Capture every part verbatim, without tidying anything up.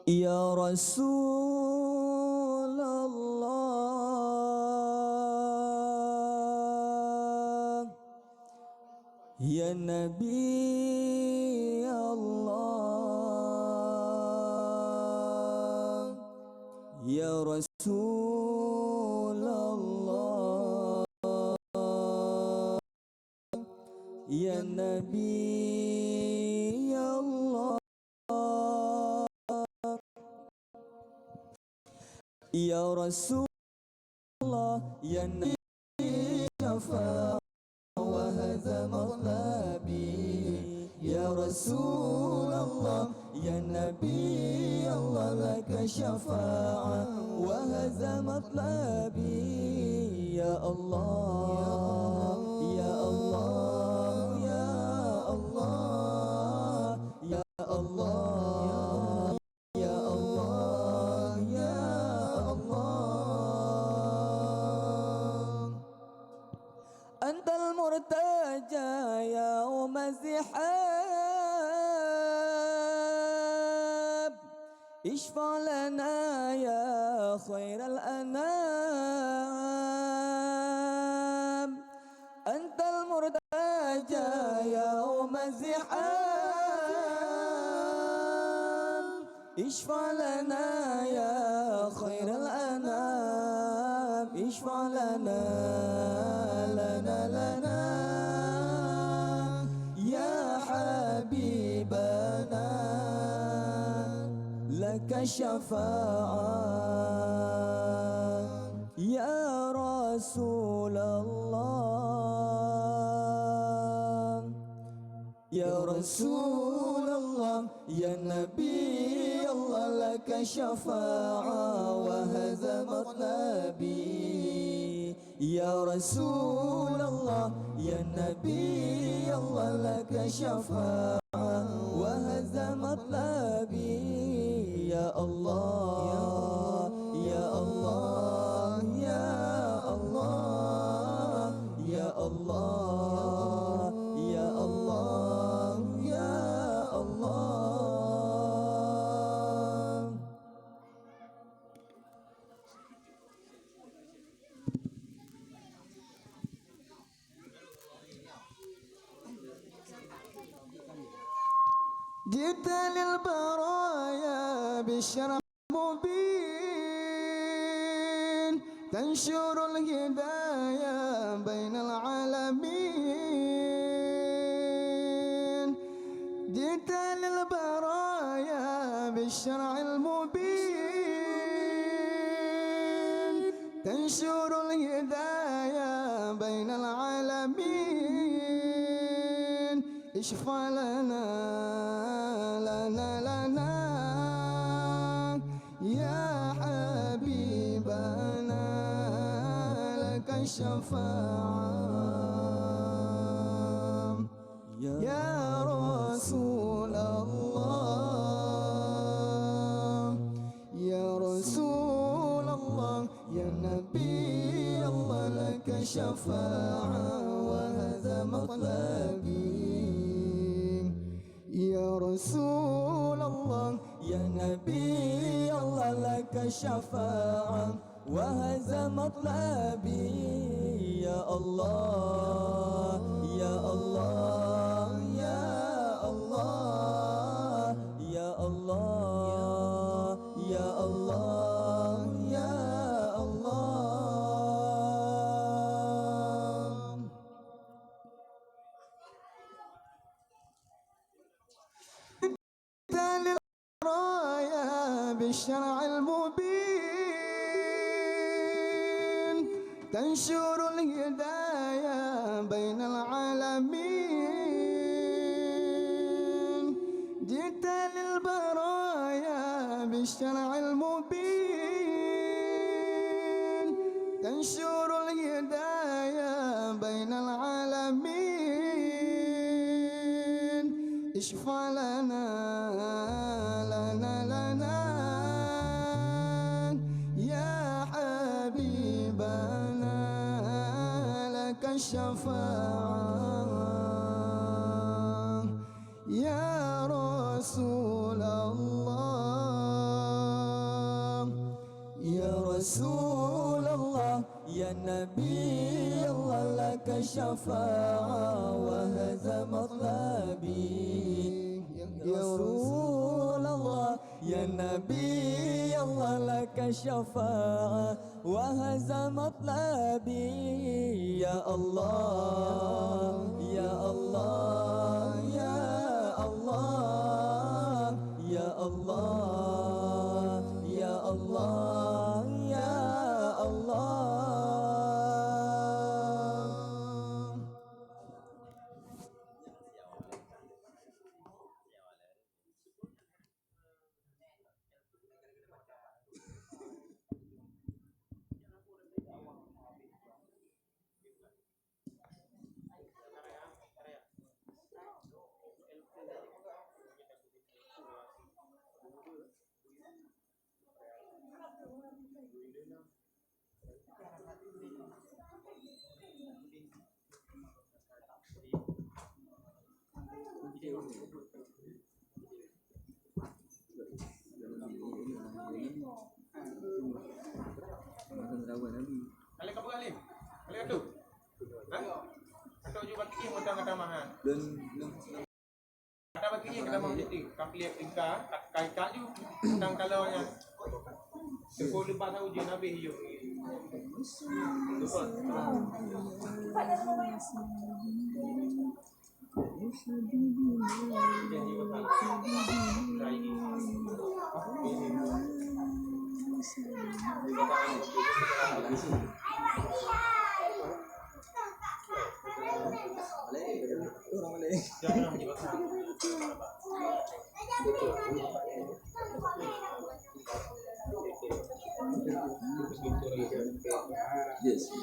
Ya Rasulullah, ya Nabi Allah, ya Rasulullah, ya Nabi Allah, ya Rasulullah, ya Nabi syafa'a wa hadza matlabi. Ya Rasulullah, ya Nabi Allah, laka syafa'a wa hadza matlabi. Ya Allah, ya Allah, ya Allah, ya Allah, ya Allah, ya Allah. Antal murtaja yauma zihab, isyfa' lana ya khairal anam. Antal murtaja yauma zihab, isyfa' lana ya khairal anam, isyfa' lana, lana, lana, ya habibana, laka syafa'ah, ya Rasulullah. Ya Rasulullah, ya Nabi Allah, laka syafa'a wa hadza matlabi. Ya Rasulullah, ya Nabi Allah, laka syafa'a wa hadza matlabi. Ya Allah, ya Allah, ya Allah, ya Allah, ya Allah, ya Allah. Jita lil baraya bisyarah mubin, tansyurul hidayah bainal alamin. Jita lil baraya bisyar'il mubin, tansyurul hidayah bainal alamin. Isyfa' lana, lana, lana, ya habibana, laka syafa'ah. Ya Rasulullah, ya Rasulullah, ya Nabi Allah, laka syafa'ah wa hadza matlabi. Ya Rasulullah, ya Nabi Allah, laka syafa'ah wa hadza matlabi. Ya Allah, ya Allah, ya Allah, ya Allah, ya Allah, ya Allah. Raya bisyar'il mubin, tansyurul hidayah bainal alamin. Jita lil baraya bisyar'il mubin, tansyurul hidayah bainal alamin. Isyfa' lana, lana, lana, ya habibana, laka syafa'ah, ya Rasulullah. Nabi Allah laka syafa'a wa hadza matlabi. Ya Rasulullah, ya Nabi Allah laka syafa'a wa hadza matlabi. Ya Allah, ya Allah, ya Allah, ya Allah, ya Allah, ya Allah. Kali ka peugah lé? Kali ka tu? Ha? Atau ju bagi mutang kata mahal? Kata bagi kata mahal itu, ka pilihan tingka, ka, ka, ka ju, tang kalau nya. Sepuluh lepas tahu je, habis je. Betul. Yes.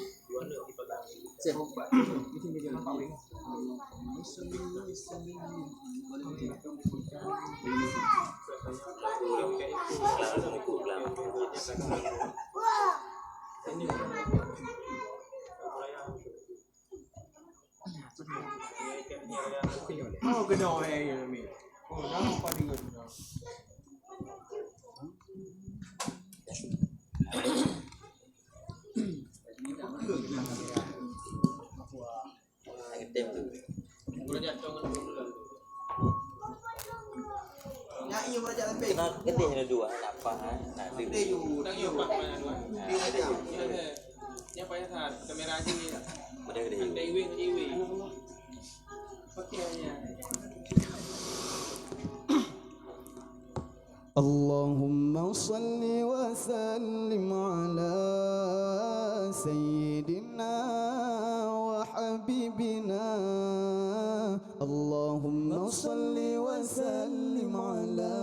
Oh, kena, eh, ya, Umi. Oh, nama apa dia? Geutem tu. Kenapa geutem ada dua? Lapah, ha? Nak tu. Yang payah saat kamera je. Mudah gede. Ada iwing, ada iwing. Okey, ya. اللهم صل وسلم على سيدنا وحبيبنا. اللهم صل وسلم على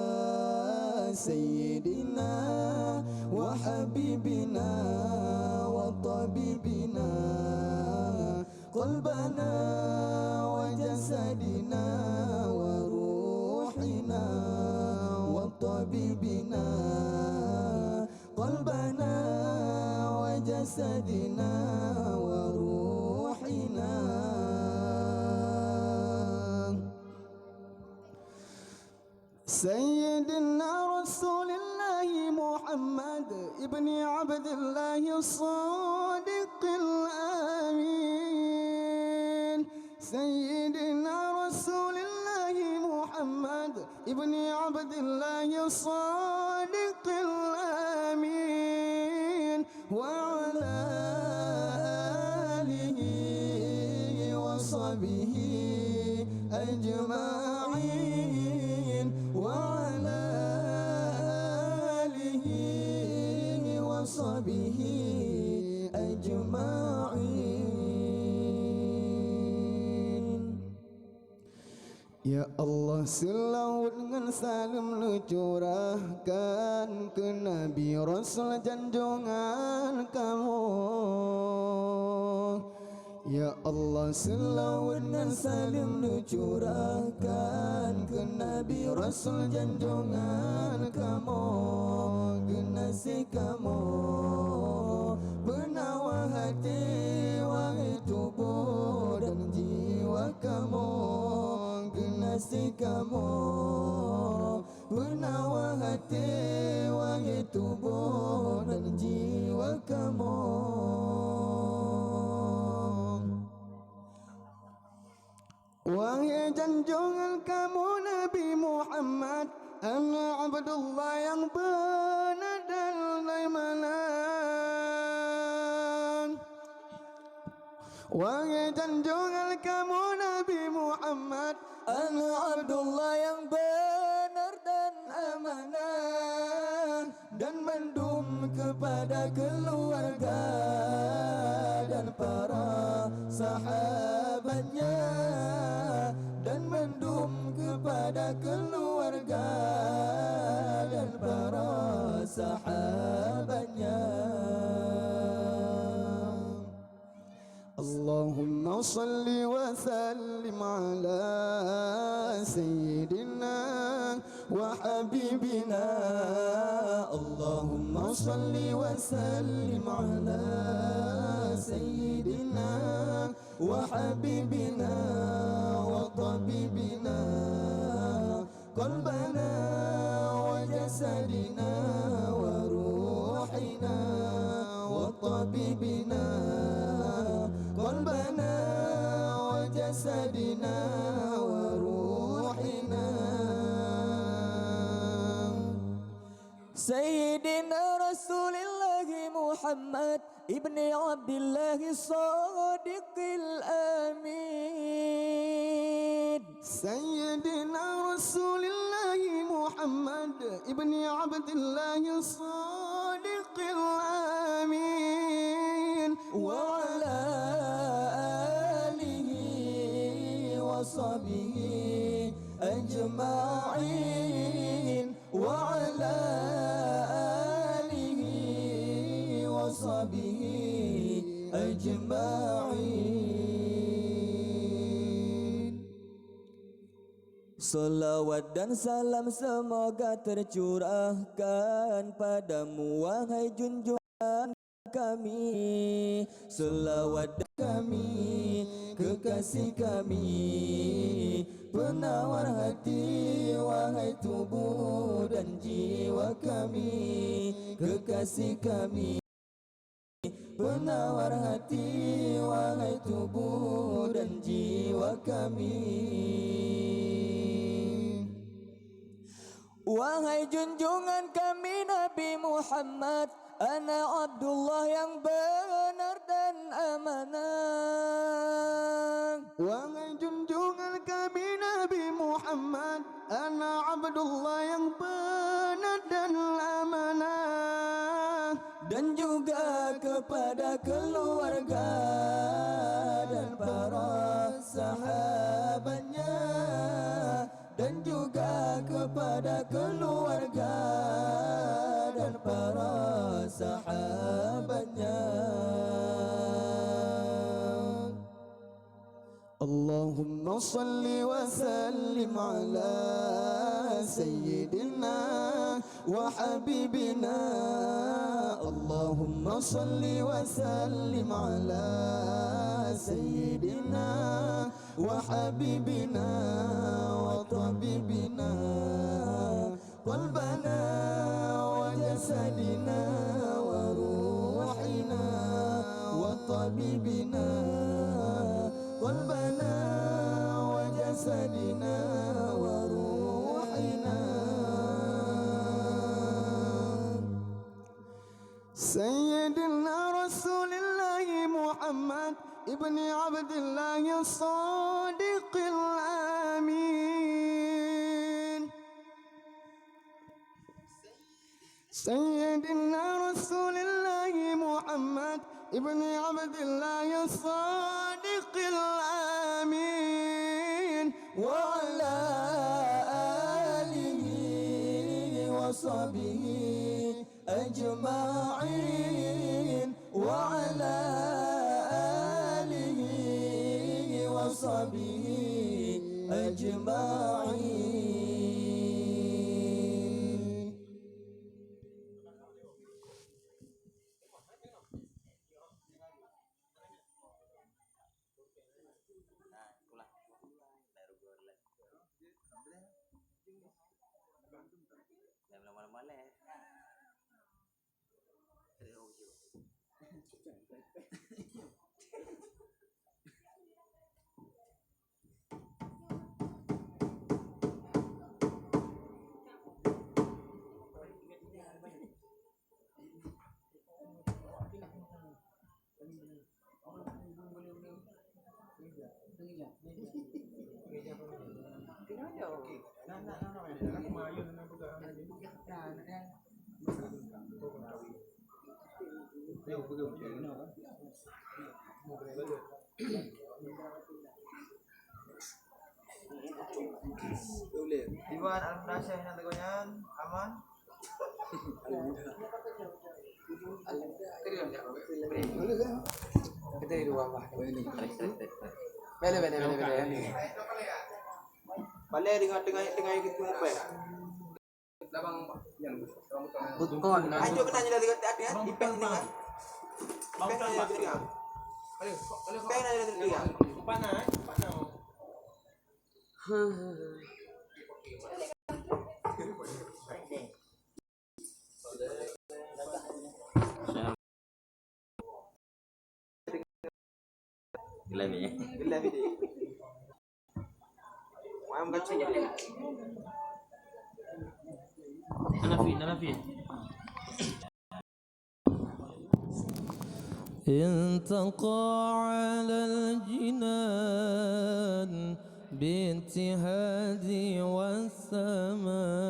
سيدنا وحبيبنا وطبيبنا. قلبنا وجسدنا وروحنا وطبيبنا. قلبنا وجسدنا وروحنا. سيدنا رسول الله محمد ابن عبد الله الصادق الأمين. سيدنا رسول الله محمد ابن عبد الله الصادق الأمين. وعلى آله وصحبه أجمعين. وعلى آله وصحبه أجمعين. Ya Allah, seulaweuet ngon saleuem neucurahkan keu Nabi Rasul janjongan kamoe. Ya Allah, seulaweuet ngon saleuem neucurahkan keu Nabi Rasul janjongan kamoe, geunaséh kamoe, peunawa até, wahé tuboh dan jiwa kamoe. Geunaséh kamoe, peunawa até, wahé tuboh dan jiwa kamoe. Wahai junjungan kamoe Nabi Muhammad, aneuk Abdullah nyang beuna dan amanah. Wahai junjungan kamoe Nabi Muhammad, aneuk Abdullah nyang beuna dan amanah, dan mandum kepada keluarga dan para sahabatnya, dan mandum kepada keluarga dan para sahabatnya. اللهم صل وسلم على سيدنا وحبيبنا. اللهم صل وسلم على سيدنا وحبيبنا وطبيبنا قلبنا وجسدنا وروحنا وطبيبنا قلبنا وجسدنا وروحنا. سيدنا رسول الله محمد ابن عبد الله الصادق الأمين. سيدنا رسول الله محمد ابن عبد الله الصادق الأمين. وعلى آله وصحبه أجمعين. وعلى آله وصحبه أجمعين. Salawat dan salam semoga tercurahkan padamu, wahai junjungan kami, selawat kami, kekasih kami, penawar hati, wahai tubuh dan jiwa kami, kekasih kami, penawar hati, wahai tubuh dan jiwa kami. Wahai junjungan kami Nabi Muhammad, anak Abdullah yang benar dan amanah. Wahai junjungan kami Nabi Muhammad, anak Abdullah yang benar dan amanah. Dan juga kepada keluarga dan para sahabatnya, dan juga kepada keluarga dan para sahabatnya. اللهم صل وسلم على سيدنا وحبيبنا. اللهم صل وسلم على سيدنا وحبيبنا وطبيبنا قلبنا وجسدنا وروحنا وطبيبنا قلبنا وجسدنا وروحنا. سيدنا رسول الله محمد ابن عبد الله الصادق الأمين. سيدنا رسول الله محمد ابن عبد الله الصادق الأمين. وعلى آله وصحبه أجمعين. وعلى آله وصحبه أجمعين. Nah, itulah. Baru gue live. Jangan lama-lama live. Trio. Iwan Al-Mudasyir nyang teungoh nyan, aman. Kita di luar lah. Bele, bele, bele, bele. Bale dengan, dengan, dengan yang kita buat. Bukon. Ayo kena nyala dengan hati-hati, ipek dengan. Ipek dengan dengan. Ipek dengan dengan. Gelap ni. Gelap ni. Main kacau. Hanafi, Hanafi. التقى على الجنان باتحاد والزمان.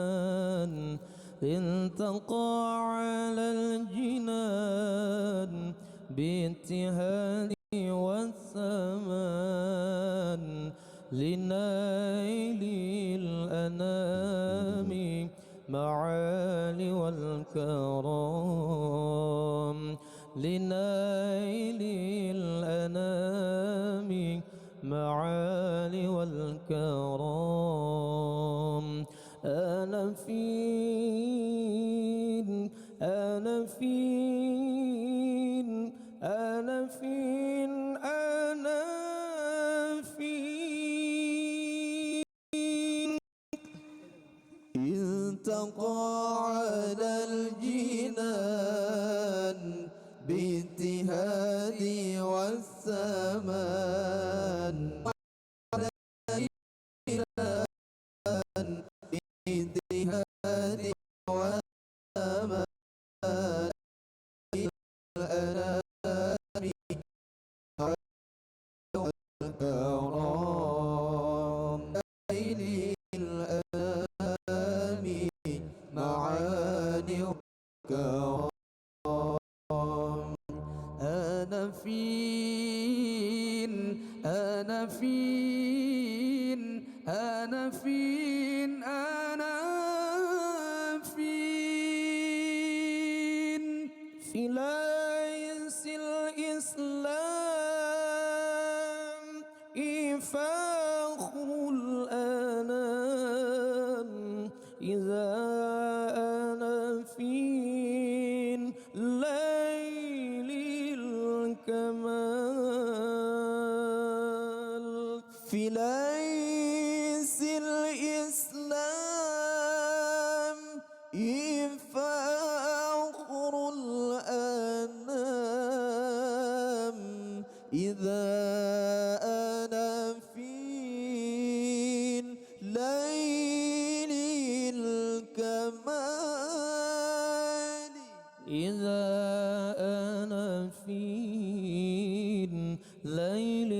التقى على الجنان باتحاد والزمان. لنيل الأنام معالي والكرام. لنيل الأنام معالي والكرام. أنا فين، أنا فين، أنا فين، أنا فين؟ التقى على الجنان باتحاد والزمان. باتحاد والزمان. الأنام والكرام. ليل الأنام معالي والكرام. أنا فين، أنا فين، أنا فين، أنا فين؟ في ليث الإسلام فخر الأنام. إذا أنا في ليل الكمال، في ليث الإسلام فخر الأنام. إذا أنا في ليل الكمال، إذا أنا في ليل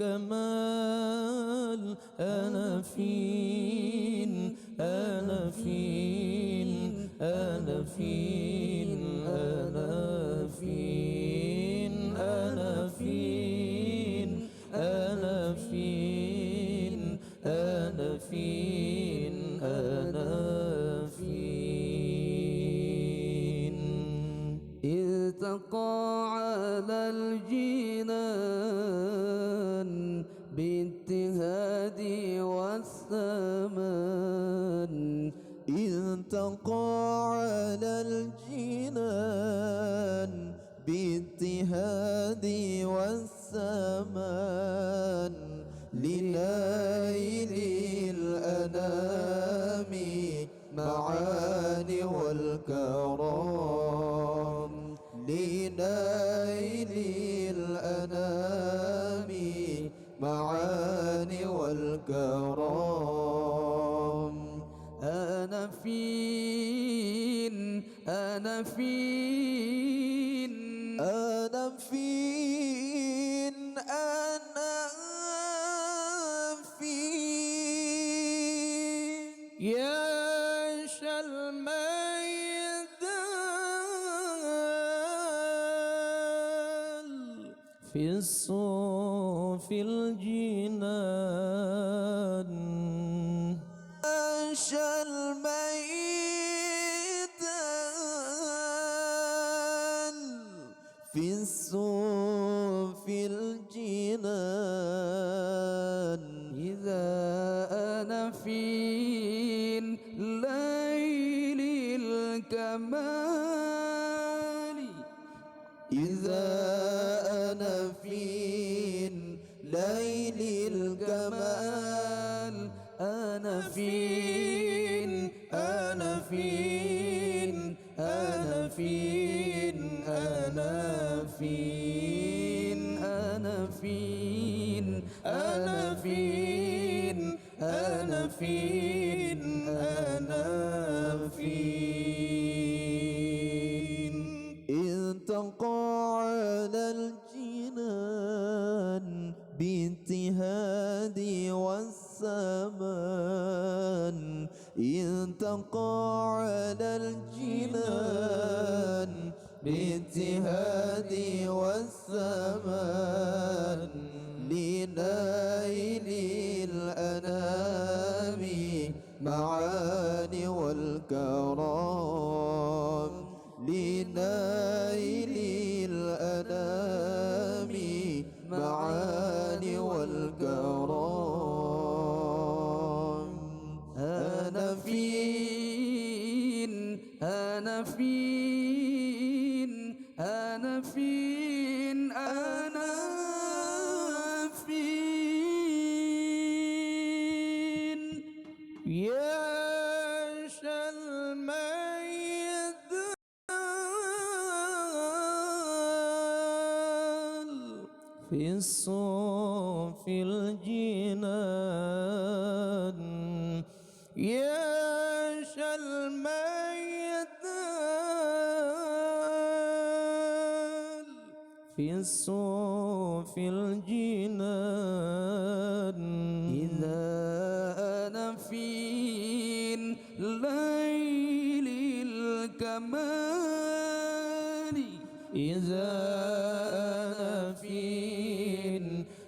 الكمال، أنا فين، أنا فين، أنا فين، أنا فين، أنا فين، أنا فين، أنا فين، أنا فين؟ التقى على الجنان باتحاد والزمان. التقى على الجنان باتحاد والزمان. لنيل الأنام معالي والكرام. لنيل الأنام معالي والكرام. أنا فين، أنا فين، أنا فين، أنا في الصوف الجنان. عاش الميت في الصوف الجنان. إذا أنا في ليل الكمال، إذا أنا في ليل الكمال، أنا في، أنا في، أنا في، أنا في، أنا في، أنا في، أنا في، أنا في. التقى على الجنان باتحادي والزمان، التقى على الجنان باتحادي والزمان، لنيل الأنام معاني والكرام، لنيل الأنام معاني والكرام. أنا فين، أنا فين، أنا فين، أنا فين؟ يا شا الميت في الصوف الجنان، يا شا الميت في الصوف الجنان. إذا أنا في ليل الكمال، إذا أنا في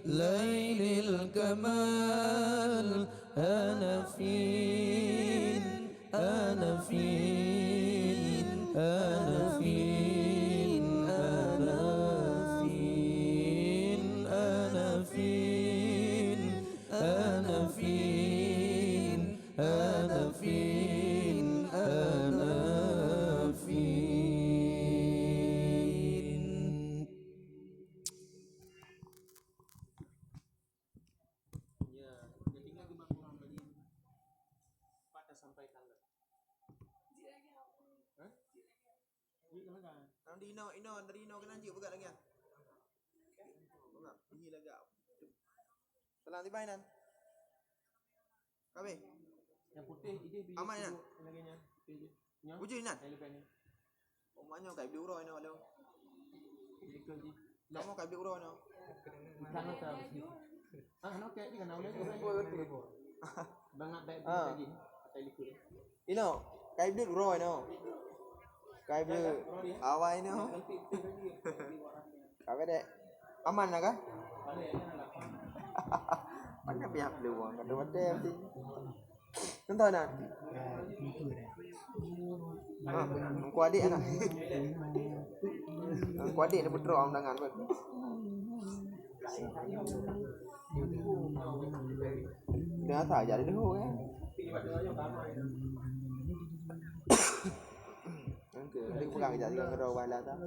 ليل الكمال، أنا فين، أنا فين، أنا فين، أنا فين، أنا فين، أنا فين، أنا فين، أنا فين. Ya, yang tinggal di Bangkuang tadi, Pak, dah sampaikan dah. Hah? Iya, kan? Nang di ino, ino, dari ino keunan jeuet peugah lagèe nyan. Peugah, ini lagak. Salam tiba inan. Kabeh. Yang putih, ini biji Aman, ya? Lagi nya. Putih je. Nya. Bujur, Nan? Yang lebat ni. Umat nyoe kai beuet uroe nyoe, adoh. Biji ke ji. Kamoe kai beuet uroe nyoe. Ikan macam. Ah, no, kayak ni kan, nak boleh. Bangat baik Ah. Lagi. Atai likut. Inoe, kai beuet uroe nyoe. Kai beuet awai nyoe. Ka beuet dek. Aman na kah? Mana pihak peluang kata mati mesti. Entah na. Ha, engkau adik anak. Engkau adik ni putra orang tangan pun. Dah tak jadi dulu kan. Engke, ada pegang kejap lagi, ada orang lah tak.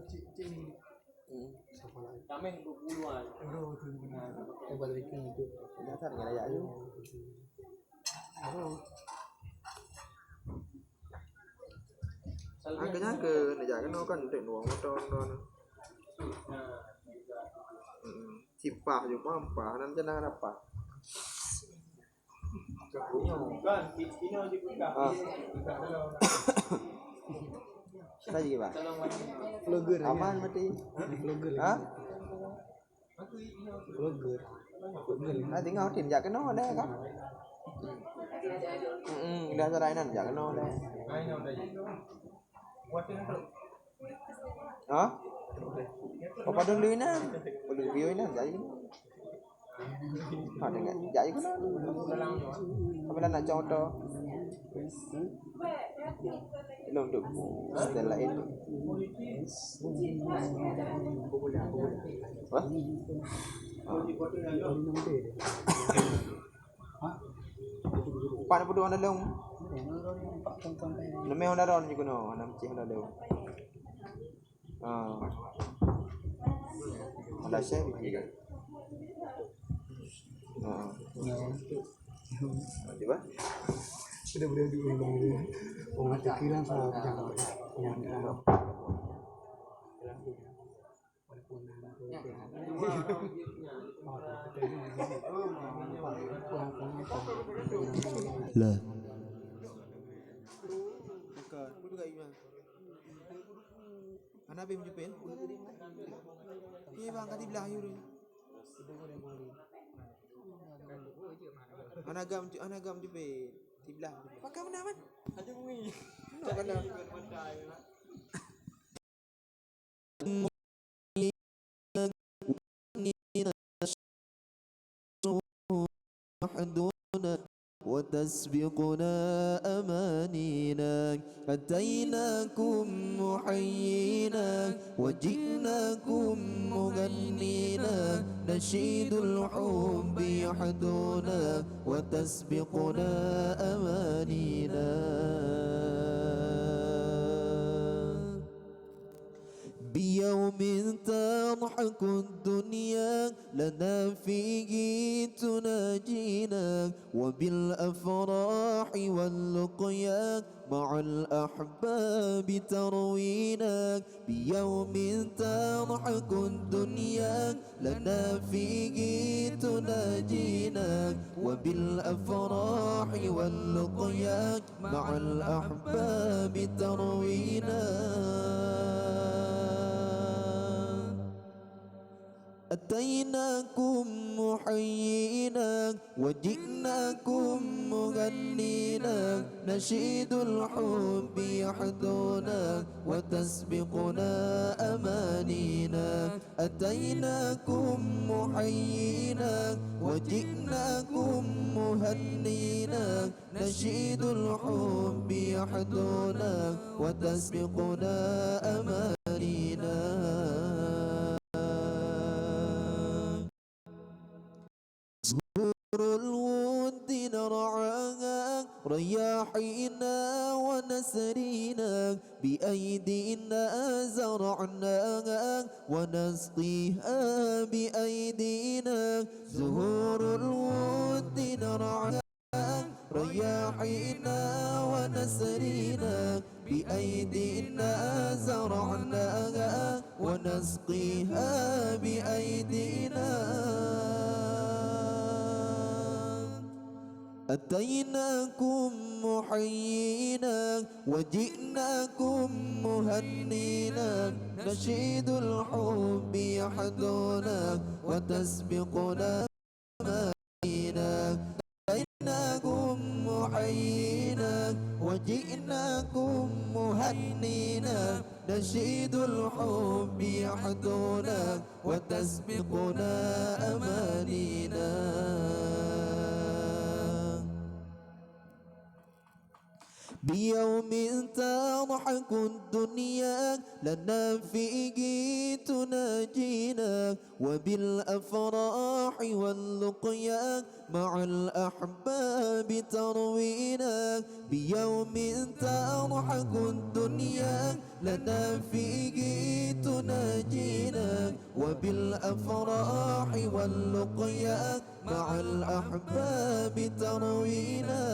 Hmm. Tameh dua puluh an. Dah tak tinggal ayat tu. Akhirnya ke nak jak kena kan untuk nuang motor tu. Hmm. Sipah je mampu, nanti nak apa? Ah. Tadi, Pak. Vlogger. Aman mati. Vlogger. Ha? Vlogger. Vlogger. Ah, tinggal tim jak kena dah kan? Hmm, dah sarai nan jak kena dah. Ha? Apa dulu inan? Dulu bio inan jadi. Ha, dengar. Jadi kena. Apa nak contoh? Belum tu. Setelah itu. Apa? Ha. Empat puluh orang dalam. Nama orang dalam juga no, nama cik orang dalam. Ah. Ada saya biji kan? Ah. Cuba. Sudah boleh dulu bang. Orang tak kira salah. Lah. Ana bim jupin. Iya bang, kati belah yuri. Ana gam, ana gam jupin. Di belah. Pakai mana man? Ada bunyi. Mana kena? وتسبقنا أمانينا. أتيناكم محيينا وجئناكم مهنينا. نشيد الحب يحدونا وتسبقنا أمانينا. بيوم تضحك الدنيا لنا فيه تناجينا، وبالأفراح واللقيا مع الأحباب تروينا. بيوم تضحك الدنيا لنا فيه تناجينا، وبالأفراح واللقيا مع الأحباب تروينا. أتيناكم محيينا وجئناكم مهنينا، نشيد الحب يحدونا وتسبقنا أمانينا. أتيناكم محيينا وجئناكم مهنينا، نشيد الحب يحدونا وتسبقنا أمانينا. زهور الود نرعاها رياحينا ونسرينا، بأيدينا زرعناها ونسقيها بأيدينا. زهور الود نرعاها رياحينا ونسرينا، بأيدينا زرعناها ونسقيها بأيدينا. أتيناكم محيينا وجئناكم مهنينا، نشيد الحب يحدونا وتسبقنا أمانينا. أتيناكم محيينا وجئناكم مهنينا، نشيد الحب يحدونا وتسبقنا أمانينا. بيوم تضحك الدنيا لنا فيه تناجينا، وبالأفراح واللقيا مع الأحباب تروينا. بيوم تضحك الدنيا لنا فيه تناجينا، وبالأفراح واللقيا مع الأحباب تروينا.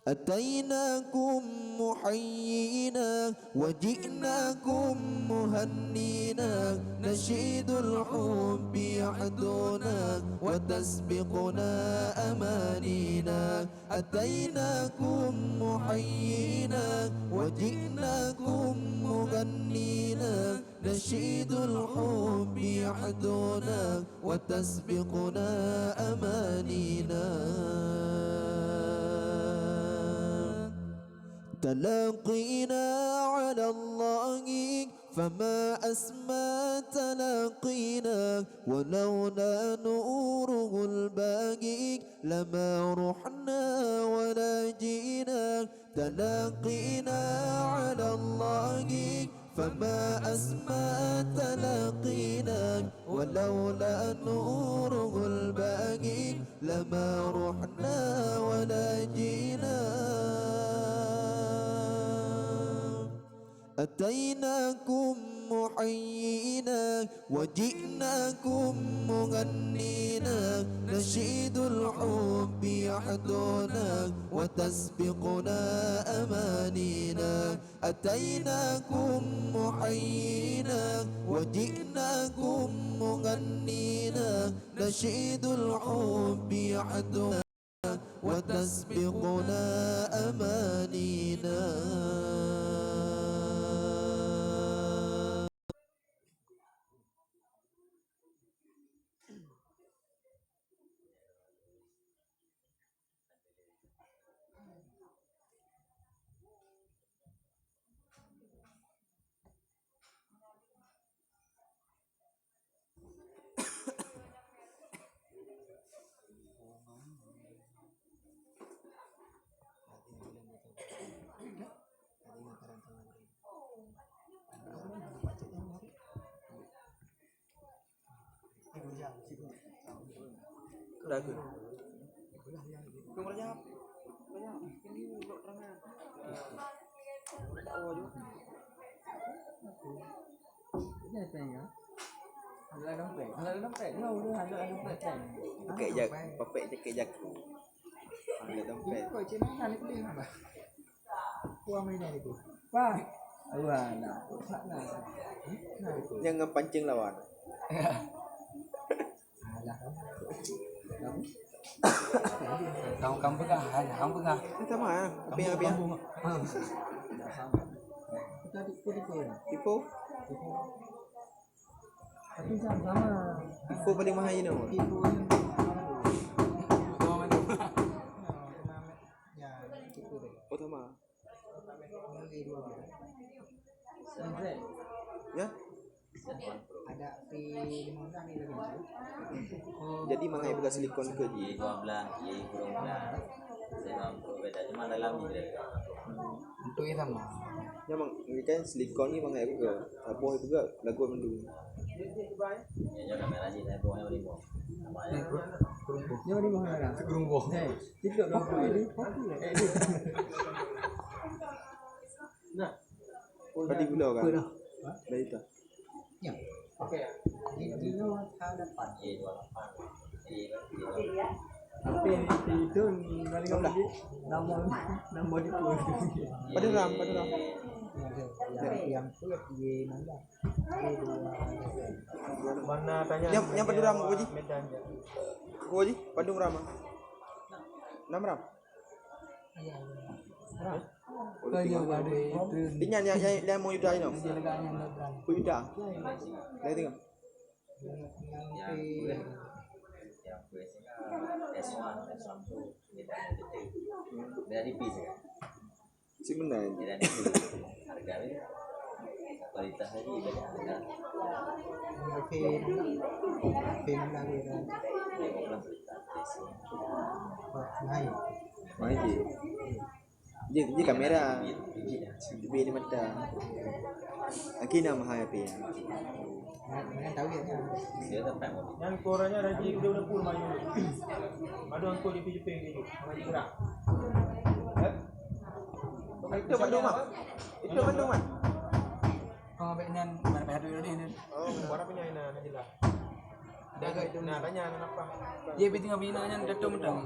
أتيناكم محيينا وجئناكم مهنينا، نشيد الحب يحدونا وتسبقنا أمانينا. أتيناكم محيينا وجئناكم مهنينا، نشيد الحب يحدونا وتسبقنا أمانينا. تلاقينا على الله فما أسمى تلاقينا، ولولا نوره الباقي لما رحنا ولا جئنا. تلاقينا على الله فما أسمى تلاقينا، ولولا نوره الباقي لما رحنا ولا جئنا. أتيناكم محيينا وجئناكم مهنينا، نشيد الحب يحدونا وتسبقنا أمانينا. أتيناكم محيينا وجئناكم مهنينا، نشيد الحب يحدونا وتسبقنا أمانينا. Pakai jak, pakai jaket jaku. Ada dompet. Wah, main dari tu. Wah. Wah, nah. Nah, itu. Jangan pancing lawan. Alah. Kamu, kamu pegang, hai, kamu pegang. Ini sama ya. Apa yang, apa yang? Kamu, kamu. Tadi tipu, tipu. Tipu? Tipu. Tapi sama-sama. Tipu paling mahal ini, Bang. Tipu yang, ya, tipu deh. Oh, sama. Ini dua belas. Ya? Ada P lima belas ni lagi. Jadi, mangat peugah silikon ke? Y dua belas, Y kurang belas. Saya nampak beda, cuma dalam ni beda. Untuk yang sama. Ya, Bang, ini kan silikon ni mangat peugah. Apa peugah lagu mendung. Ya, jangan kamera ni, saya buang yang lima. Yang lima mana? Yang lima mana? Gerumboh. Eh, tidak apa ini. Apa ya? Nah. Tadi gula kan? Apa dah? Dari tu. Ya. Okey. Di, di luar ada empat. Tapi yang itu dari kamu di nama, nama di tu. Pada ram, pada ram. Yang, yang, yang tu di mana? Mana tanya? Yang, yang pada ram, Abu Haji? Medan je. Abu Haji, pada ram. Enam ram. Inyan yang, yang, yang mau Yuda ni. Ku Yuda. Dah tengok. Yang kuih, yang kuih sini S one, S one tu beda tipis kan. Sebenarnya. Beda tipis. Harga ni kualitas lagi beda harga. Oke, oke, mana dia? Lima belas juta. Mahal. Mahal je. Ji, ji kamera. Ji, ji mata. Aki nama hai api. Nyan suaranya dari dia udah pun mayu. Madu angkut di Jepang gitu. Sama gerak. Eh? Itu Bandung mah. Itu Bandung mah. Oh, baik nyan mana payah duit tadi ni. Oh, mana punya ina Najila. Dah, dah, dah, dah, dah, dah, dah. Dia pergi tengah bina nyan datum dah.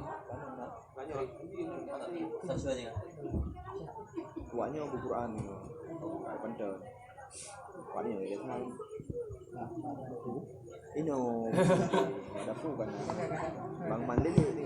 Awaknyoe bu Quran, bu Quran pantôn. Awaknyoe ya kan. Ino, ada fu kan. Bang Mandele ni.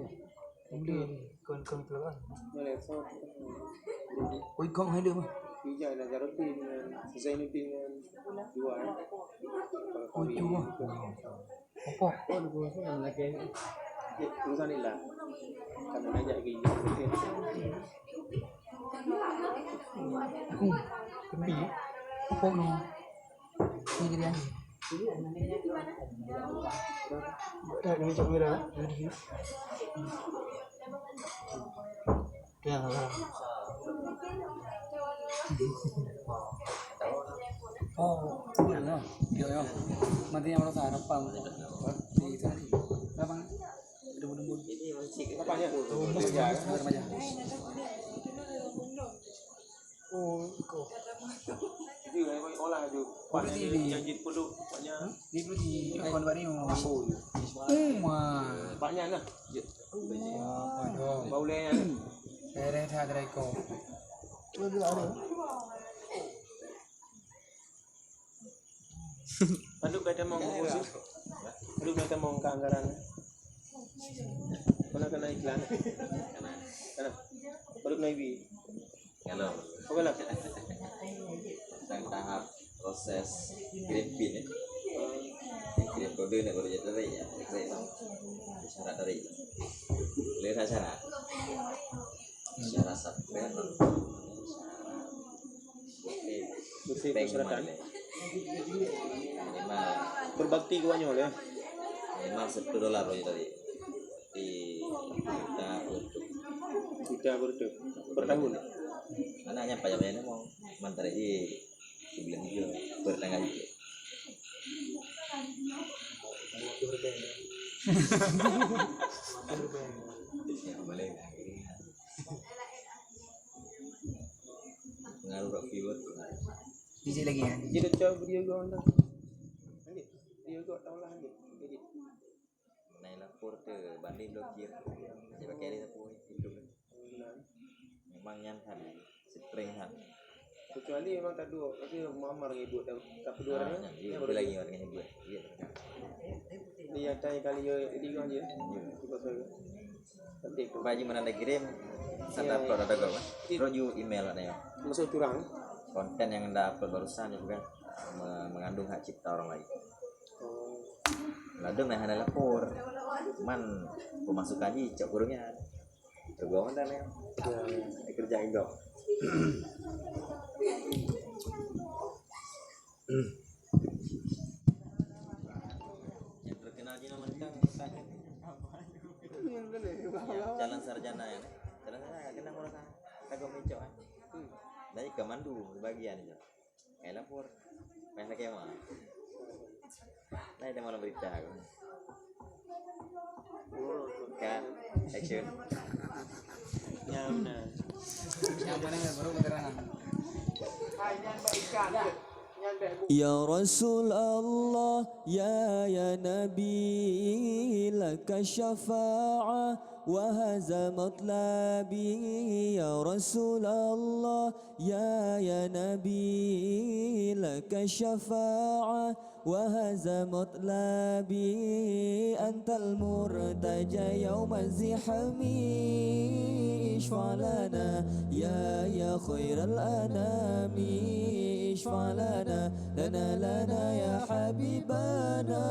Boleh. Kon, kon keluar. Boleh, so. Oi, kong hai dia mah. Tiga, Nazaruddin dengan Zainuddin dengan dua, eh. Oi, cuma. Apa? Oh, dua, so, yang lagi. Ya, urusan ni lah. Kan banyak lagi. Aku, kembi. Apa no? Ini jadi ani. Tak, ini cak merah. Ya. Oh, iya, ya. Iya, ya. Mati yang rasa harapan. Di sana. Apa? Ada bulu-bulu. Apanya? Remaja. Oh, iko. Dia yang olah tu. Paknya dia janji pondok, paknya. Dia dulu di Kawan Bario. Uma. Paknya lah. Uma. Bau leh. Daerah dah ada iko. Padub gata mau ngurus? Padub gata mau angkat anggaran? Mana kena iklan? Kena. Padub na ibi? Kalau Oke lah. Tentang tahap proses kirim pin, ya. Kirim kode ni baru jadi dari, ya. Dari syarat dari. Boleh tak syarat? Syarat subscribe, syarat Oke, bank persyaratan. Mana? Minimal. Berbakti ke banyak ya? Minimal sepuluh dolar aja tadi. Di kita untuk Kita bertu per tahun. Anaknya apa yang mau? Mantap di sebulan juga per tanggal juga. Yang boleh. Pengaruh rock viewer. Biji lagi ya. Jadi cak video gua dah. Lanjut. Video gua taulah lanjut. Jadi. Naik lapor tu banding blokir. Jadi pakai dia sapu itu. Memang nyan tadi spring kan. Kecuali memang tak dua, tapi mamar ngi buat tak pedua orang. Nah, iya, lagi orang ngi buat. Iya. Dia tanya kali ya, jadi kan dia. Iya. Cuba saya. Tapi Pak Haji mana anda kirim, anda upload ada gol, kan? Terus you email ada ya. Masuk curang. Konten yang anda upload barusan juga me- mengandung hak cipta orang lain. Oh. Ladom nah hana lapor. Man pemasukan ji cok kurungnya. Tergolong dah ya. Ya. Kerja indok. Yang terkenal di nama tentang calon sarjana ya. Calon sarjana kena orang kan. Kagak mencok kan. Dari kemandu bagian itu. Kayak lapor. Main lagi mah. Nah, itu malam berita aku. Kan, action. Ya benar. Yang mana yang baru keterangan? Ya Rasulullah, ya, ya Nabi, laka syafa'ah, wa haza matlabi, ya Rasulullah, ya, ya Nabi, laka syafa'ah, وهذا مطلبي أنت المرتجى يوم الزحام. اشفع لنا يا، يا خير الأنام. اشفع لنا، لنا، لنا يا حبيبنا،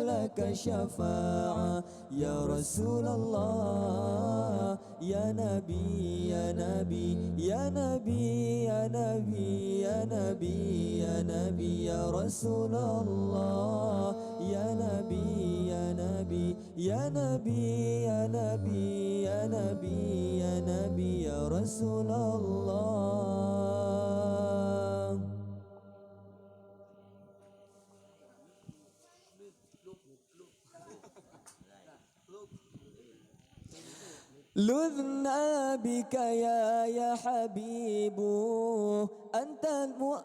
لك الشفاعة يا رسول الله. يا نبي، يا نبي، يا نبي، يا نبي، يا نبي، يا نبي، يا رسول الله. يا نبي، يا نبي، يا نبي، يا نبي، يا نبي، يا نبي، يا رسول الله. لذنا بك يا، يا حبيب، أنت الم-،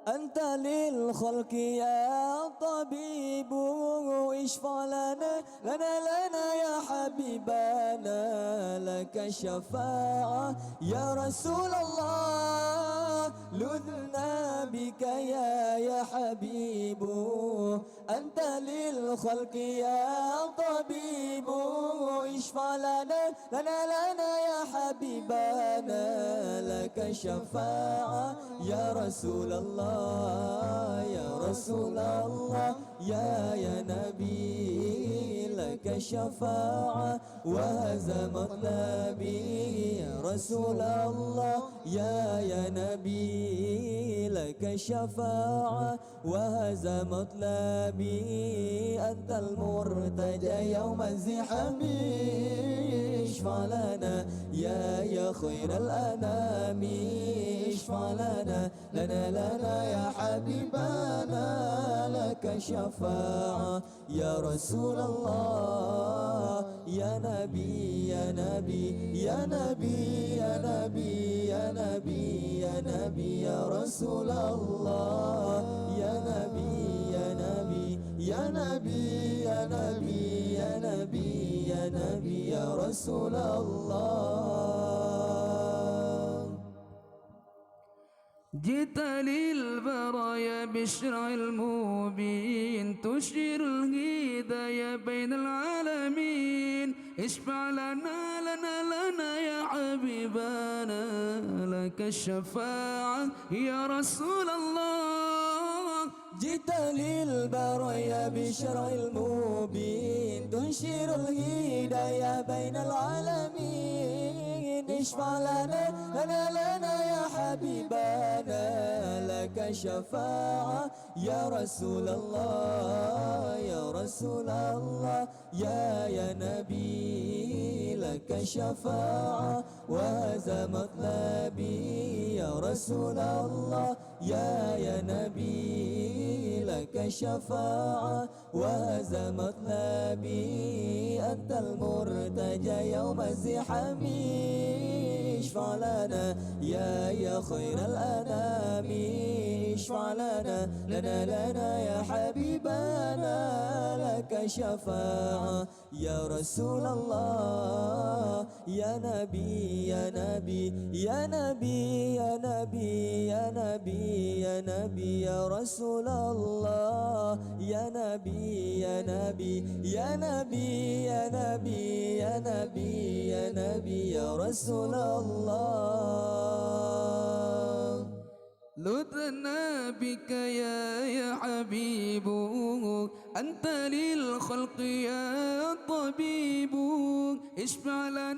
أنت للخلق يا طبيب. اشفع لنا، لنا، لنا يا حبيبنا، لك الشفاعة يا رسول الله. لذنا بك يا، يا حبيب، أنت للخلق يا طبيب. اشفع لنا، لنا، لنا يا حبيبنا، لك الشفاعة يا رسول الله، يا رسول الله، يا، يا نبي، لك الشفاعة وهذا مطلبي يا رسول الله، يا، يا نبي، لك الشفاعة وهذا مطلبي، أنت المرتجى يوم الزحام. اشفع لنا يا، يا خير الأنام، اشفع لنا، لنا، لنا يا حبيبنا، لك الشفاعة يا رسول الله. يا نبي، يا نبي، يا نبي، يا نبي، يا نبي، يا نبي، يا رسول الله. يا نبي، يا نبي، يا نبي، يا نبي، يا نبي، يا نبي، يا رسول الله. جئت للبرايا بالشرع المبين، تشير الهدايا بين العالمين. اشفع لنا، لنا، لنا يا حبيبنا، لك الشفاعة يا رسول الله. جئت للبرايا بالشرع المبين، تنشر الهدايا بين العالمين. اشفع لنا، لنا، لنا يا حبيبنا، لك الشفاعة يا رسول الله، يا رسول الله، يا، يا نبي، لك الشفاعة وهذا مطلبي يا رسول الله. يا، يا نبي، لك الشفاعة وهذا مطلبي، أنت المرتجى يوم الزحام. اشفع لنا يا، يا خير الأنام، اشفع لنا، لنا، لنا يا حبيبنا، لك الشفاعة يا رسول الله. يا نبي، يا نبي، يا نبي، يا نبي، يا نبي، يا نبي، يا رسول الله. يا نبي، يا نبي، يا نبي، يا نبي، يا نبي، يا نبي، يا رسول الله. لذنا بك يا، يا حبيب، أنت للخلق يا طبيب. اشفع لنا،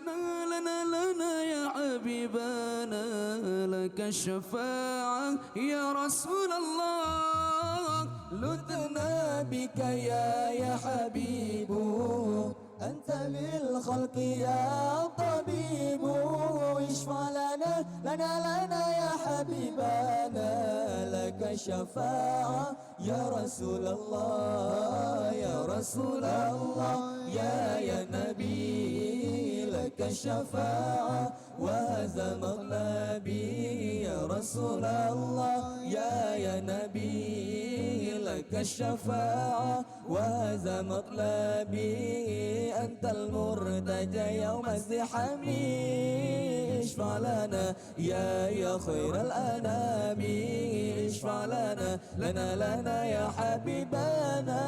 لنا، لنا يا حبيبنا، لك الشفاعة يا رسول الله. لذنا بك يا، يا حبيب، أنت للخلق يا طبيب. اشفع لنا، لنا، لنا يا حبيبنا، لك الشفاعة يا رسول الله، يا رسول الله، يا، يا نبي، لك الشفاعة وهذا مطلبي يا رسول الله، يا، يا نبي، لك الشفاعة وهذا مطلبي، أنت المرتجى يوم الزحام. اشفع لنا يا، يا خير الأنام، اشفع لنا، لنا، لنا يا حبيبنا،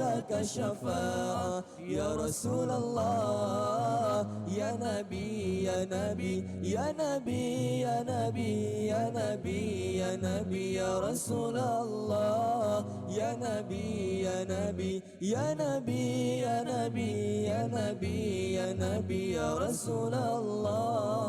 لك الشفاعة يا رسول الله، يا نبي، يا نبي، يا نبي، يا نبي، يا نبي، يا نبي، يا رسول الله، يا نبي، يا نبي، يا نبي، يا نبي، يا نبي، يا نبي، يا رسول الله.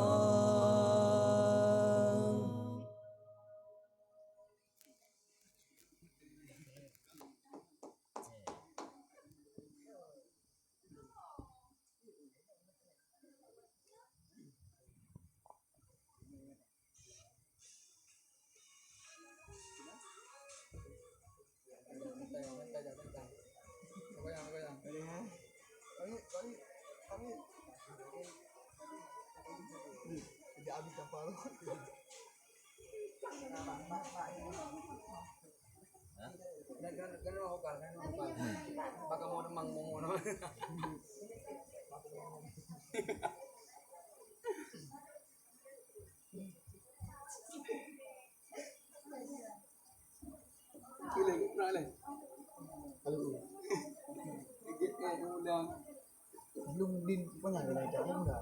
Belum din panyang kena cak muda.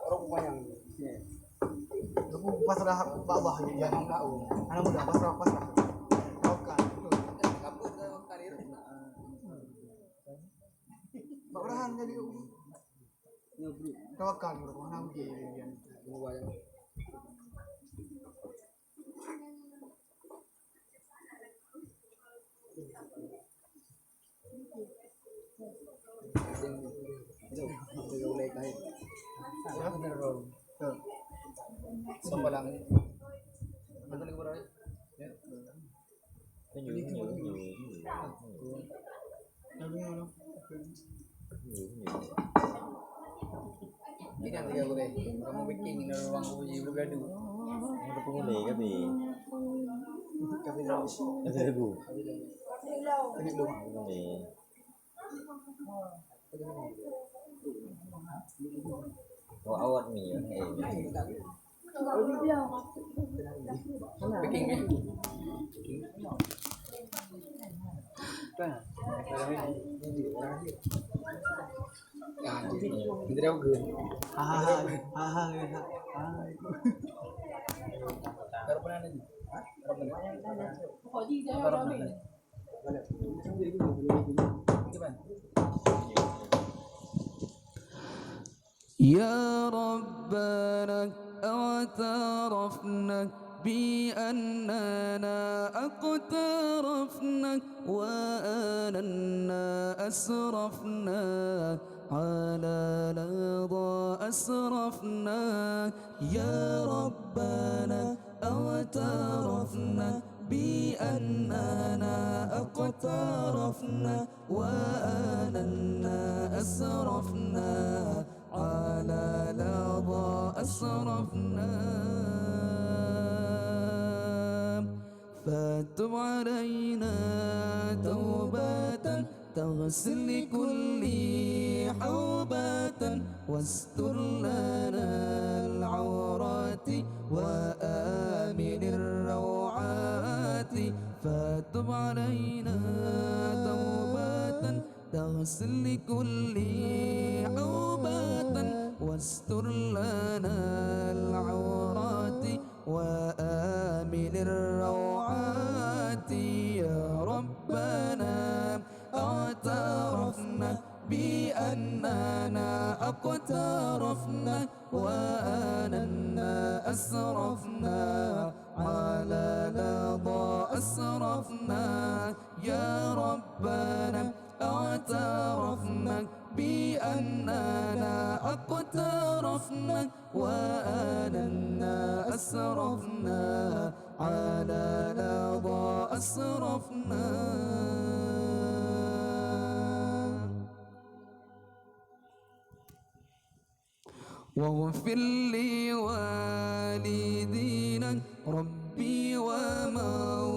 Orang panyang. Aku pasrah bak Allah, ya, nang tahu. Anak muda pasrah, pasrah. Tawakal. Apa tawakal? Bak Burhan jadi. Tawakal, bro. Mana mungkin dia? Ini kan tiga boleh. Kamu bikin ini ruang uji bergaduh. Kamu ketemu ni, kami. Kami lagu. Kami lagu. Kami. Oh, awak ni, ya. Eh. Bikin ni. Ah, jadi. Jadi aku. Ha, ha, ha. Ha, ha, ha. Taruh mana lagi? Ha? Taruh mana? Taruh mana? يا ربنا اعترفنا بأننا اقترفنا وآننا أسرفنا على لظى أسرفنا. يا ربنا اعترفنا بأننا اقترفنا وآننا أسرفنا على لظى أسرفنا. فتب علينا توبة تغسل كل حوبة واستر لنا العورات وآمن الروعات. فتب علينا توبة تغسل كل حوبة واستر لنا العورات وآمن الروعات. يا ربنا اعترفنا بأننا اقترفنا وآننا أسرفنا على لظى أسرفنا. يا ربنا اعترفنا بأننا اقترفنا وآننا أسرفنا على لظى أسرفنا. واغفر لوالدينا ربي ومولودي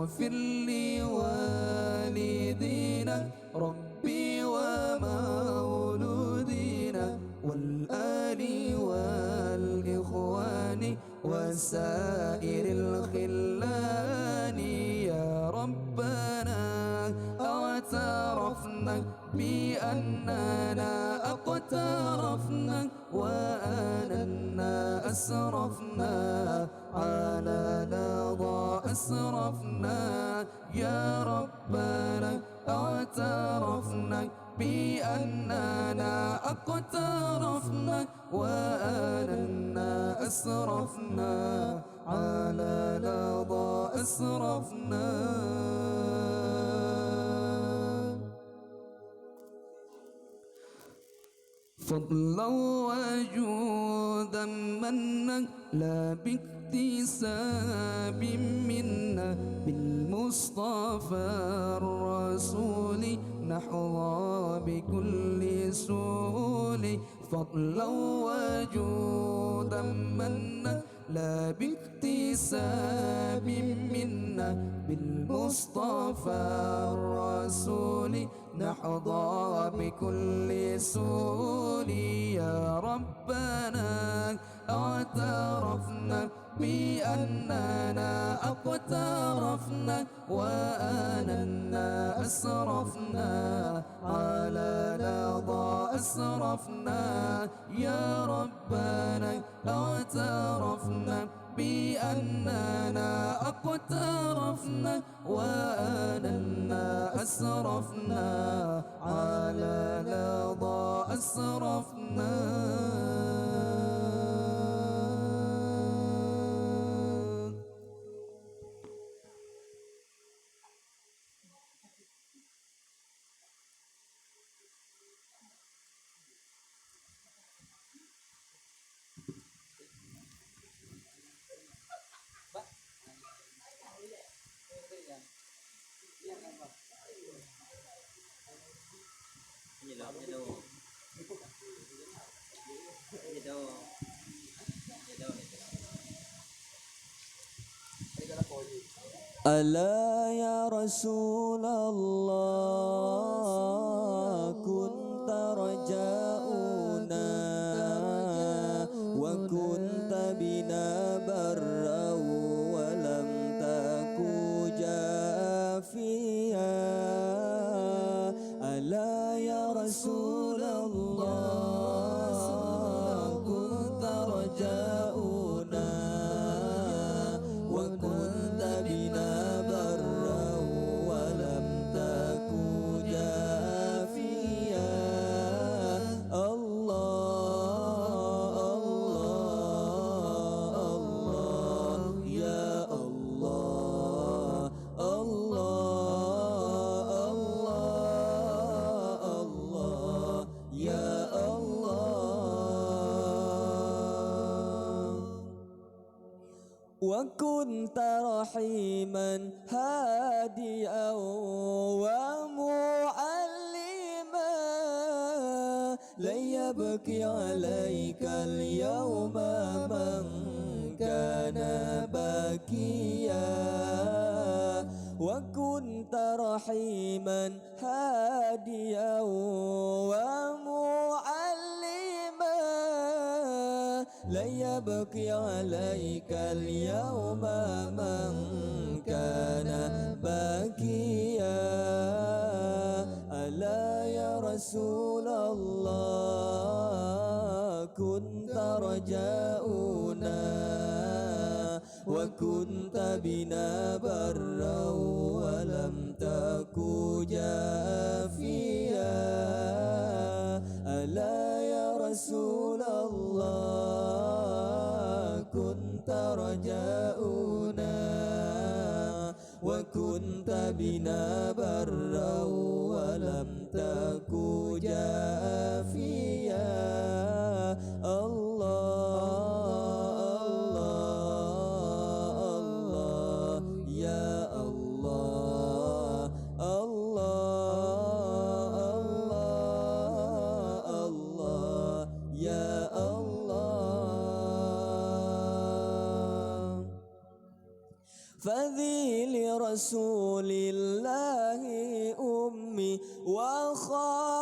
اغفر لوالدينا ربي ومولودينا والآل والإخوان وسائر الخلان. يا ربنا اعترفنا بأننا اقترفنا وأننا أسرفنا على لظى أسرفنا. يا ربنا اعترفنا بأننا اقترفنا وأننا أسرفنا على لظى أسرفنا. فضلا وجودا منا لا باكتساب منا بالمصطفى الرسول نحظى بكل سهول. فضلا وجودا منا لا باكتساب منا بالمصطفى الرسول نحظى بكل سهول. يا ربنا اعترفنا بأننا اقترفنا وأننا أسرفنا على لظى أسرفنا. يا ربنا اعترفنا بأننا اقترفنا وأننا أسرفنا على لظى أسرفنا. ألا يا رسول الله كنت رجاؤنا وكنت بنا برا ولم تك جافيا. ألا يا رسول الله كنت رجاؤنا وكنت بنا برا ولم تك جافيا. الله، الله، الله، يا الله. الله، الله، الله، يا الله. وكنت رحيما هاديا ومعلما، لن يبكي عليك اليوم من كان باكيا. وكنت رحيما هاديا ومعلما، لن يبكي عليك اليوم من كان باكيا. ألا يا رسول الله كنت رجاؤنا وكنت بنا برا ولم تك جافيا. ألا يا رسول الله كنت رجاؤنا وكنت بنا برا ولم تك جافيا. الله، الله، الله، يا الله. الله، الله، الله، يا الله. فذي لرسول الله أمي وخالتي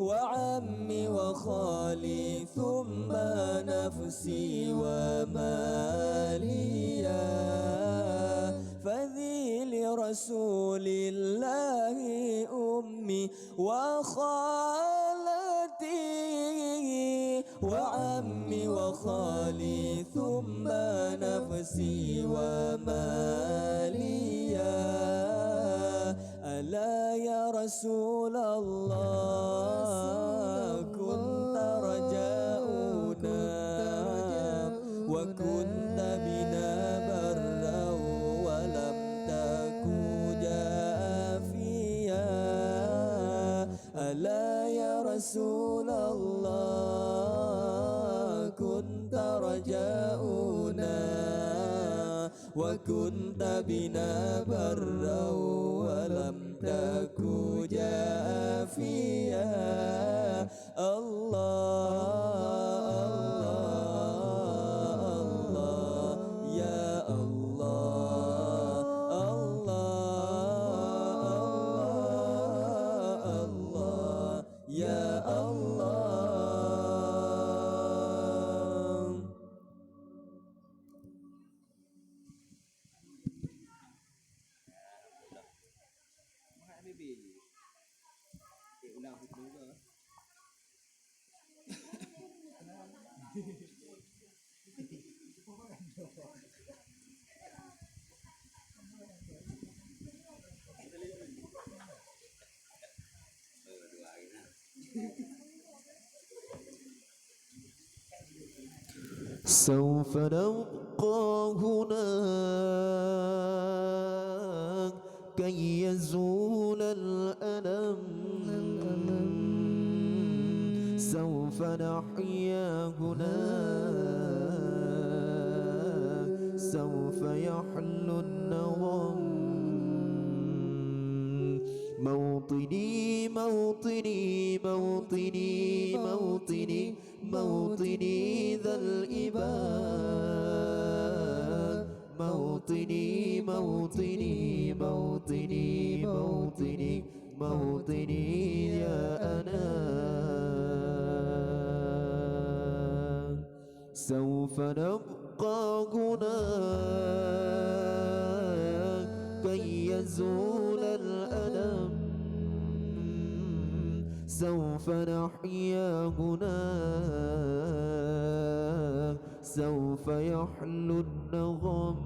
وعمي وخالي ثم نفسي ومالي. فذي لرسول الله أمي وخالتي وعمي وخالي ثم نفسي ومالي. ألا يا رسول الله كنت رجاؤنا وكنت بنا برا ولم تك جافيا. ألا يا رسول الله كنت رجاؤنا وكنت بنا برا ولم تك جافيا. الله، الله، الله، يا الله، الله، الله، الله، يا الله. سوف نبقى هنا كي يزول الألم. سوف نحيا هنا، سوف يحلو النغم. موطني، موطني، موطني، موطني، موطني ذا الإباء. موطني، موطني، موطني، موطني، موطني يا أنا. سوف نبقى هنا كي يزول الألم. سوف نحيا هنا، سوف يحلو النغم.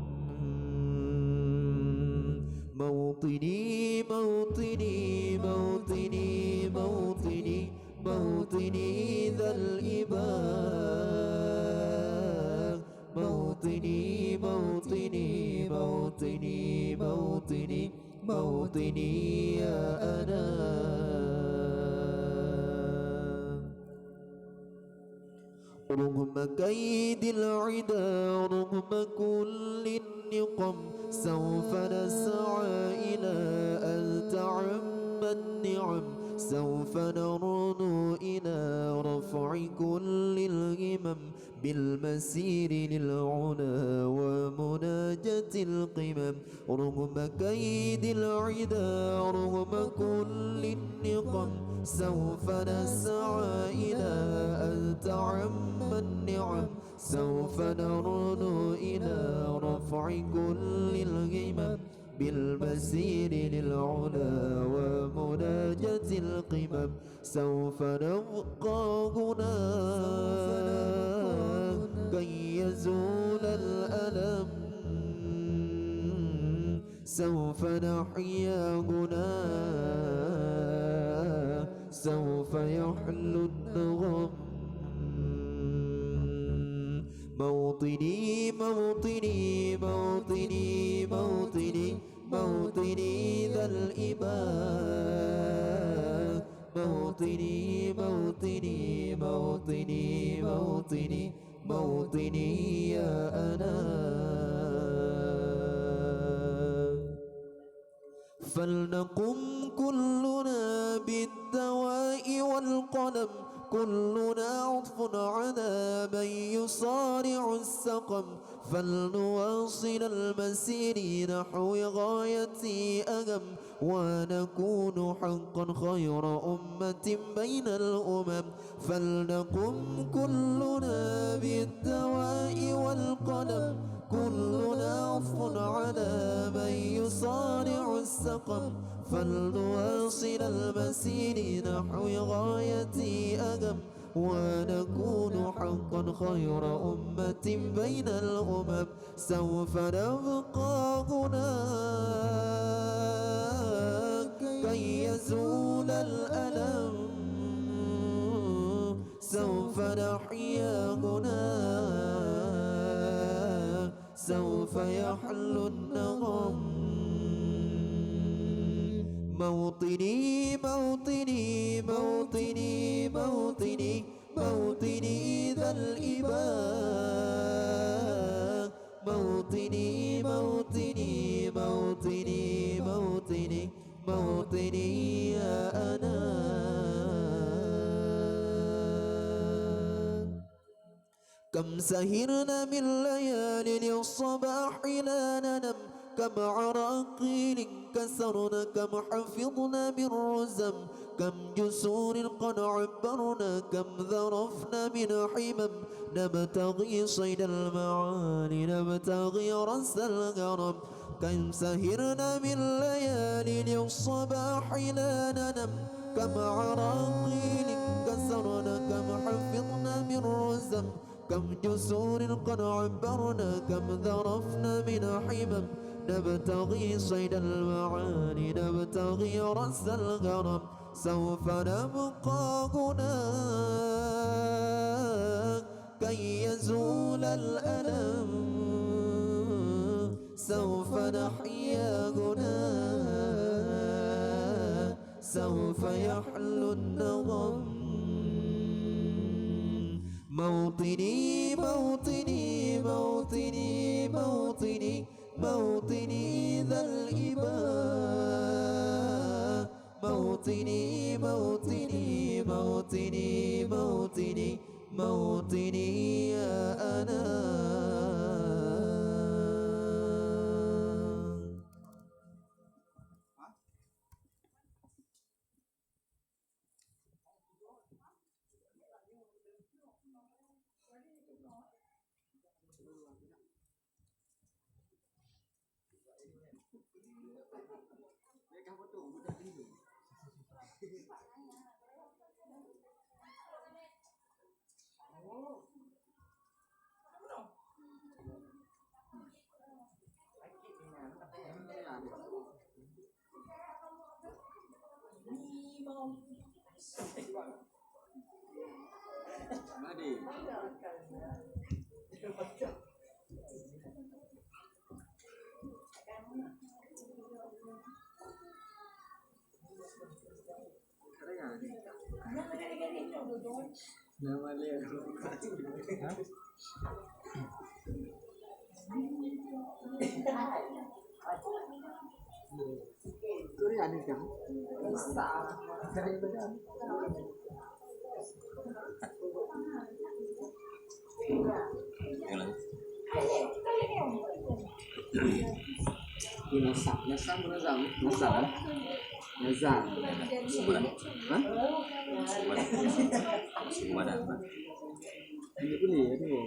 موطني، موطني، موطني، موطني، موطني ذا الإباء. موطني، موطني، موطني، موطني، موطني يا أنا. رغم كيد العدا، رغم كل النقم، سوف نسعى إلى أن تعم النعم، سوف نرنو إلى رفع كل الهمم، بالمسير للعلا ومناجاة القمم. رغم كيد العدا، رغم كل النقم، سوف نسعى إلى أن تعم النعم، سوف نرنو إلى رفع كل الهمم، بالمسير للعلا ومناجاة القمم. سوف نبقى هنا كي يزول الألم. سوف نحيا هنا، سوف يحلو النغم. موطني، موطني، موطني، موطني، موطني ذا الإباء. موطني، موطني، موطني، موطني، موطني يا أنا. فلنقم كلنا بالدواء والقلم، كلنا عطف على من يصارع السقم. فلنواصل المسير نحو غاية أهم، ونكون حقا خير أمة بين الأمم. فلنقم كلنا بالدواء والقلم، كلنا عطف على من يصارع السقم. فلنواصل المسير نحو غاية أهم، ونكون حقا خير أمة بين الأمم. سوف نبقى هنا كي يزول الألم، سوف نحيا هنا، سوف يحلو النغم. موطني، موطني، موطني، موطني، موطني ذا الإباء. موطني، موطني، موطني، موطني، موطني يا أنا. كم سهرنا من ليالي الصباح لا ننم، كم عراقيل كسرنا، كم حفظنا من رزم، كم جسور قد عبرنا، كم ذرفنا من حمم، نبتغي صيد المعالي، نبتغي رأس الهرم. كم سهرنا من ليالي الصباح لا ننم، كم عراقيل كسرنا، كم حفظنا من رزم، كم جسور قد عبرنا، كم ذرفنا من حمم، نبتغي صيد المعالي، نبتغي رأس الهرم. سوف نبقى هنا كي يزول الألم، سوف نحيا هنا، سوف يحلو النغم. موطني، موطني، موطني، موطني، موطني ذا الإباء. موطني، موطني، موطني، موطني، موطني يا أنا. Nama dia? Itu dia ada kan? Ini Nasam, Nasam, Nasam, Nasam, Nasam. Hah? Ini pun ni, aduh.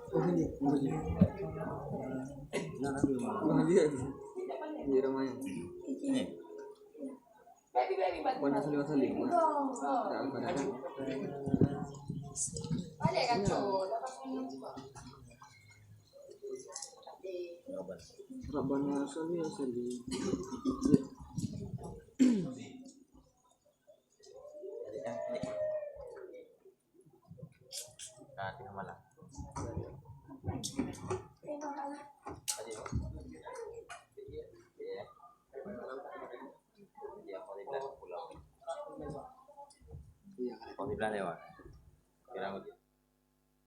Oh, ini, oh, ini. Nah, aduh. Oh, dia. Ini namanya. Ini. Bukan asli, asli. Rabbana sholli wa sallim. Nah, tengah malam. Tadi, Pak. Iya. Iya, pukul sebelas pulang. Iya. Pukul sebelas lewat.